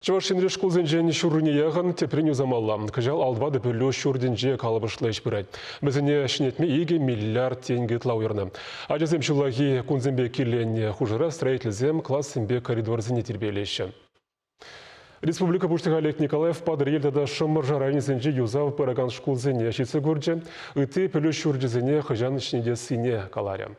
Чӑваш Енри шкулсенчен ҫуррине яхӑн тӗпрен юсамалла. Кӑҫал Алтватӑ пӗлӳ ҫуртӗнче калӑпӑшлӑ ӗҫ пырать. Вӗсене ҫӗнетме 2 миллиард тенкӗ ытла уйӑрнӑ. Ачасем ҫуллахи кунсемпе киленнӗ хушӑра строительсем классемпе коридорсене тирпейлеҫҫӗ. Республика Пуҫлӑхӗ Олег Николаев Патӑрьел тата Шӑмӑршӑ районӗсенчи юсав пыракан шкулсене ҫитсе курчӗ, ытти пӗлӳ ҫурчӗсене хӑҫан ҫӗнетессине каларӗ.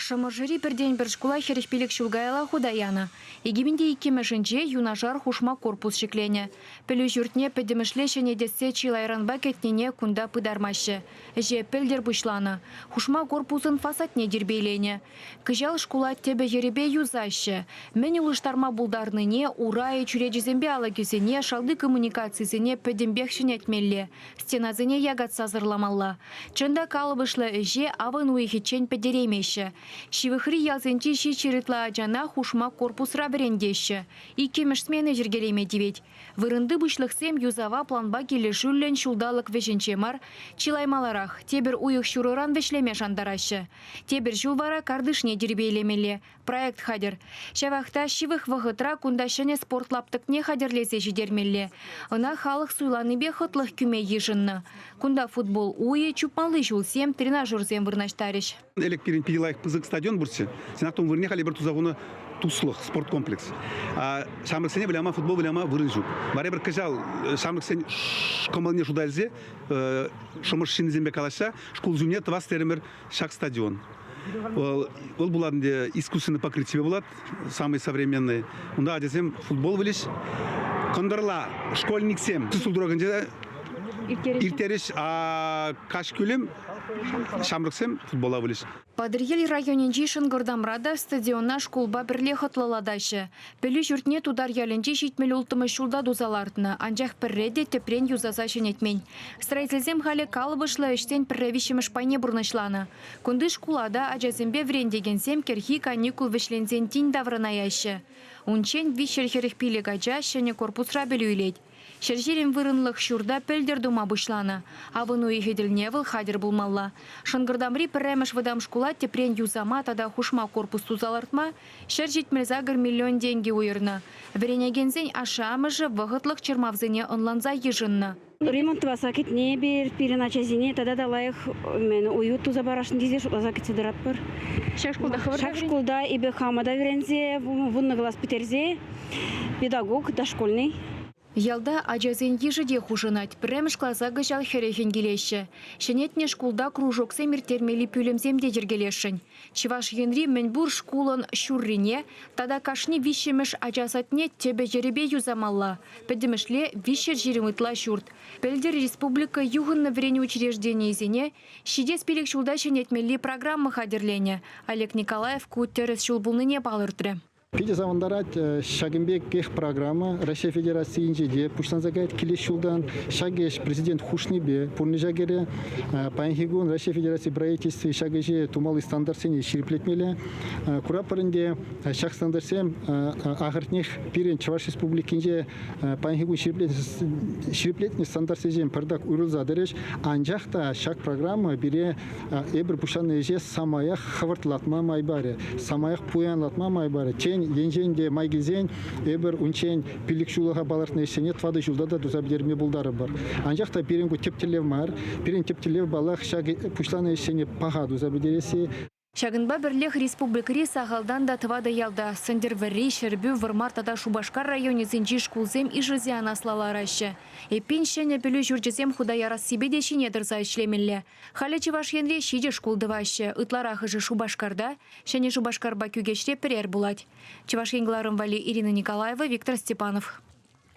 Шӑмӑршӑри пӗртен-пӗр шкула 45 ҫул каялла хута янӑ. 2002-мӗшӗнче юнашар хушма корпус ҫӗкленӗ. Пӗлӳ ҫуртне пӗтӗмӗшле ҫӗнетессе чылайранпа кӗтнине кунта пытармаҫҫӗ. Ӗҫе пӗлтӗр пуҫланӑ. Хушма корпусӑн фасадне тирпейленӗ. Кӑҫал шкула тӗпӗ-йӗрӗпе юсаҫҫӗ. Мӗн улӑштарма пултарнине, урайӗ чӳречисемпе алӑкӗсене, шалти коммуникацисене пӗтӗмпех ҫӗнетмелле. Стенасене якатса сӑрламалла. Чӑн та, калӑпӑшлӑ ӗҫе авӑн уйӑхӗччен пӗтереймеҫҫӗ. Ҫывӑхри ялсенчи ҫиччӗр ытла ачана хушма корпусра вӗрентеҫҫӗ. Иккӗмӗш смена йӗркелеме тивет. Вырӑнти пуҫлӑхсем юсава планпа килӗшӳллӗн ҫулталӑк вӗҫӗнче мар, чылай маларах, тепӗр уйӑх ҫурӑран вӗҫлеме шантараҫҫӗ. Тепӗр ҫул вара картишне тирпейлемелле. Проект хатӗр. Ҫавах та ҫывӑх вӑхӑтра кунта ҫӗнӗ спорт лаптӑкне хатӗрлесе ҫитермелле. Ӑна халӑх суйланипе хӑтлӑх кӳме йышӑннӑ. Кунта футбол уйӗ, чупмалли ҫулсем, тренажерсем вырнаҫтарӗҫ. Ӗлӗк пирӗн питӗ лайӑх пысӑк стадион пурччӗ. Сенат ун вырӑнне халь эпир туса хунӑ туслӑх спорткомплекс. Ҫамрӑксене выляма, футбол выляма вырӑн ҫук. Вара эпир кӑҫал ҫамрӑксен кӑмӑлне шута илсе Шӑмӑш ҫыннисемпе калаҫса шкул ҫумне тӑвас терӗмӗр ҫак стадион. Вӑл, вӑл пулать ӗнтӗ искусственный покрытие пулать, самый современный. Унта ачасем футбол вылӗҫ. Кӑнтӑрла школьниксем султуракӗнче ирттерӗҫ, а каҫ кӳлӗм ҫамрӑксем футбола вылӗҫ. Патӑрьел районӗнчи Шӑнкӑртамра та стадиона шкулпа пӗрле хӑтлӑлатаҫҫӗ. Пӗлӳ ҫуртне тутар ялӗнчи 76 ҫулта туса лартнӑ, анчах пӗрре те тӗпрен юсаса ҫӗнетмен. Строительсем халӗ калӑпӑшлӑ ӗҫсен пӗрре виҫҫӗмӗш пайне пурнӑҫланӑ. Кунти шкула та ачасемпе вӗрентекенсем кӗрхи каникул вӗҫленсен тин таврӑнаяҫҫӗ. Унччен 345 ача ҫӗнӗ корпусра пӗлӳ илет. 120 вырӑнлӑх ҫурта пӗлтӗр тума пуҫланӑ. Авӑн уйӑхӗ тӗлне вӑл хатӗр пулмалла. Шӑнкӑртамри пӗрремӗш вӑтам шкула тӗпрен юсама тата хушма корпус туса лартма 178 миллион тенкӗ уйӑрнӑ. Вӗренекенсен ашшӗ-амӑшӗ вӑхӑтлӑх чӑрмавсене ӑнланса йышӑннӑ. Ремонт тӑвасса кӗтнӗ эпир, пирӗн ачасене тата та лайӑх уют туса парасшӑн тесе шутласа кӗтсе тӑратпӑр. Ҫак шкулта хӑвӑр Ҫак шкулта эпӗ хама та вӗренсе, вуннӑ класс пӗтерсе, педагог дошкольный. Ялта ачасен йышӗ те хушӑнать. Пӗрремӗш класа кӑҫал хӗрӗхӗн килеҫҫӗ. Ҫӗнетнӗ шкулта кружоксем ирттермелли пӳлӗмсем те йӗркелесшӗн. Чӑваш Енри мӗнпур шкулӑн ҫуррине тата кашни виҫҫӗмӗш ача садне тӗпӗ-йӗрӗпе юсамалла. Пӗтӗмӗшле 320 ытла ҫурт. Пӗлтӗр республика юхӑннӑ вӗренӳ учрежденийӗсене ҫитес пилӗк ҫулта ҫӗнетмелли программа хатӗрленӗ. Олег Николаев ку тӗрӗс ҫул пулнине палӑртрӗ. Питӗ савӑнтарать ҫакӑн пекех программа Раҫҫей Федерацийӗнче те пуҫланса каять килес ҫултан. Ҫак ӗҫ президент хушнипе пурнӑҫа кӗрӗ. Паянхи кун Раҫҫей Федераци правительстви ҫак ӗҫе тумалли стандартсене ҫирӗплетмелле. Куратпӑр ӗнтӗ, ҫак стандартсем ахӑртнех пирӗн Чӑваш Республикинче паянхи кун ҫирӗплетнӗ стандартсенчен пӗртак уйрӑлса тӑрӗҫ. Анчах та ҫак программа пире эпир пуҫланӑ ӗҫе самаях хӑвӑртлатма май парӗ, самаях пуянлатма май парӗ. Тен, енчен те май килсен, эпир унччен пилӗк ҫуллӑха палӑртнӑ ӗҫсене тӑватӑ ҫулта та туса пӗтерме пултарӑпӑр. Анчах та пирӗн ку тӗп тӗллев мар. Пирӗн тӗп тӗллев, паллах, ҫак пуҫланӑ ӗҫсене паха туса пӗтересси. Ҫакӑнпа пӗрлех республикӑри сахалтан та тӑватӑ ялта, Сӗнтӗрвӑрри, Ҫӗрпӳ, Вӑрмар тата Шупашкар районӗсенчи шкулсем ишӗлсе анасла лараҫҫӗ. Эппин, ҫӗнӗ пӗлӳ ҫурчӗсем хута ярассипе те ҫине тӑрса ӗҫлемелле. Халӗ Чӑваш Енре ҫичӗ шкул тӑваҫҫӗ, ытларахӑшӗ Шупашкарта, Ҫӗнӗ Шупашкарпа Кӳкеҫре пӗрер пулать. Чӑваш Ен кӑларӑм валли Ирина Николаева, Виктор Степанов.